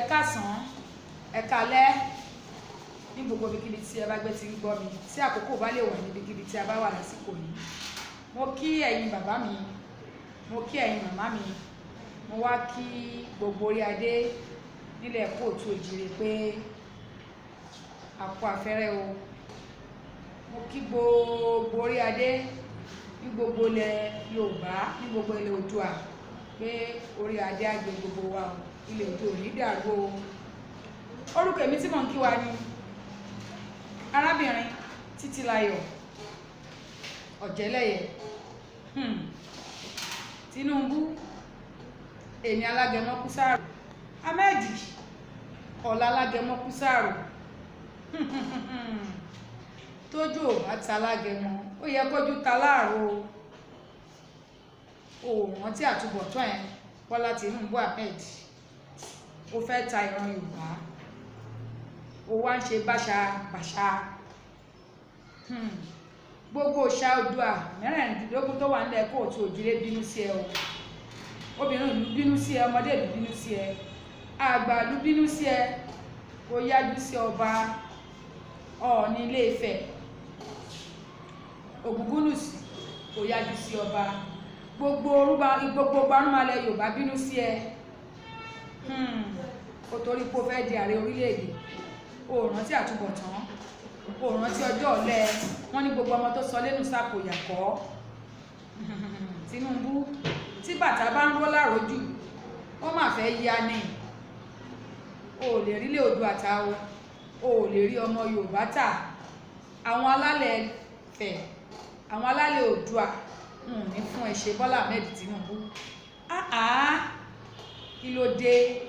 Káàsán, ẹ káalẹ́ ní gbogbo ibikíbi tí ẹ bá gbé ti ń gbọ́ mi, tí àkókò bá lè wà níbikíbi tí a bá wà lásìkò yìí. Mo kí ẹ̀yin bàbá mi, mo kí ẹ̀yin màmá mi, mo wá kí gbogbo orí adé nílẹ̀ kóòtù òjìrè pé a kú afẹ́rẹ́ o. Mo kí gbogbo orí adé ní gbogbo ilẹ̀ Yorùbá, ní gbogbo ilẹ̀ Oòduà pé orí adé á gbé gbogbo wa o, ilẹ̀ Oòduà ò ní dàrú o. Orúkọ èmi tí mò ń kí wa ni arábìnrin Títílayọ̀ Ọ̀jẹ́lẹ̀yẹ. Tinubu, èmi alágẹmọ kú sáàrò, Ahmed ọ̀la alágẹmọ kú sáàrò. Tójú ò bá ta alágẹmọ, ó yẹ kójú ta láàrò o. Ò rántí àtúbọ̀tán ẹ, Bọ́lá Tinubu Ahmed. Ó fẹ́ ta ìran Yorùbá, ó wá ń ṣe báṣabàṣa. Gbogbo òòṣà Oòduà 16 tó wà nílẹ̀ kóòtù òjìrè bínú sí ẹ o. Obìnrin ìlú bínú sí ẹ, ọmọdé ìlú bínú sí ẹ, àgbà ìlú bínú sí ẹ. Ó yájú sí ọba Ọọ̀ni Ilé Ifẹ̀ Ògúngúnùsì, ó yájú sí ọba. Gbogbo orúba, gbogbo gbarúmalẹ̀ Yorùbá bínú sí ẹ. Ó torí pé ó fẹ́ di ààrẹ orílẹ̀-èdè, ó rántí àtúbọ̀tán, ó rántí ọjọ́ ọ̀lẹ. Wọ́n ní gbogbo ọmọ tó sọ lẹ́nu sápò yàkọ́. Tinubu, tí bàtà bá ń ró lárójù, ó mà fẹ́ ya ni. O ò lè rílé Oòduà ta o, o ò lè rí ọmọ Yorùbá tà. Àwọn alálẹ̀ Ifẹ̀, àwọn alálẹ̀ Oòduà ń ní fún ẹ ṣe. Bọ́lá Ahmed Tinubu, áá, kí ló dé?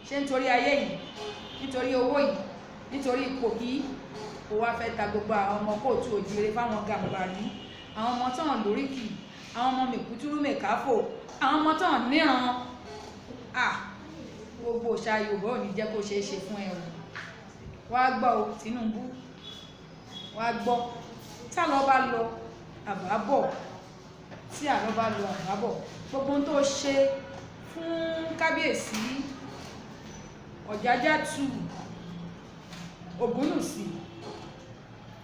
Ṣé nítorí ayé yìí, nítorí owó yìí, nítorí ipò yìí, ó wá fẹ́ ta gbogbo àwọn ọmọ kóòtù òjìrè fáwọn Gàmbàrí, àwọn ọmọ tán lóríkì, àwọn ọmọ mèkútúrú mèkáfò, àwọn ọmọ tán níran? À, gbogbo òòṣà Yorùbá ò ní jẹ́ kó ṣeé ṣe fún ẹ o. Wá gbọ́ o, Tinubu, wá gbọ́. Tá lọ bá lọ, àbá bọ̀. Tí àlọ́ bá lọ, àbá bọ̀. Gbogbo ohun tó ṣe fún kábíyèsí Ọ̀jájá tù Ògúnùsì,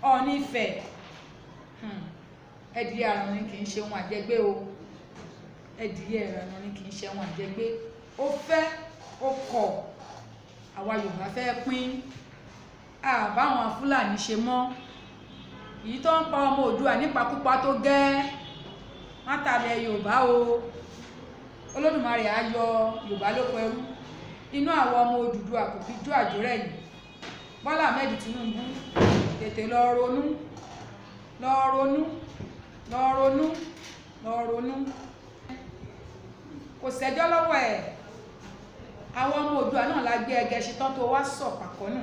Ọọ̀ni Ifẹ̀, ẹdìyẹ àrùn ni, kì í ṣe ohun àjẹgbé o. Ẹdìyẹ àrùn ni, kì í ṣe ohun àjẹgbé. Ó fẹ́, ó kọ̀, àwa Yorùbá fẹ́ pín àbáwọn Fúlàní ṣe mọ́ èyí tó ń pa ọmọ Oòduà nípakúpa tó gẹ́ mátàlẹ̀ Yorùbá o. Olódùmarè á yọ Yorùbá lóko ẹrú. Inú àwọn ọmọ Odùduwà kò fi jó àjórẹ̀ yìí. Bọ́lá Ahmed Tinubu, tètè lọ ronú, lọ ronú, lọ ronú, lọ ronú. Kò sẹ́jọ́ lọ́wọ́ ẹ̀. Àwọn ọmọ Oòduà náà la gbé ẹgẹ ṣetán tó wá sọ̀ pàkọ́nù.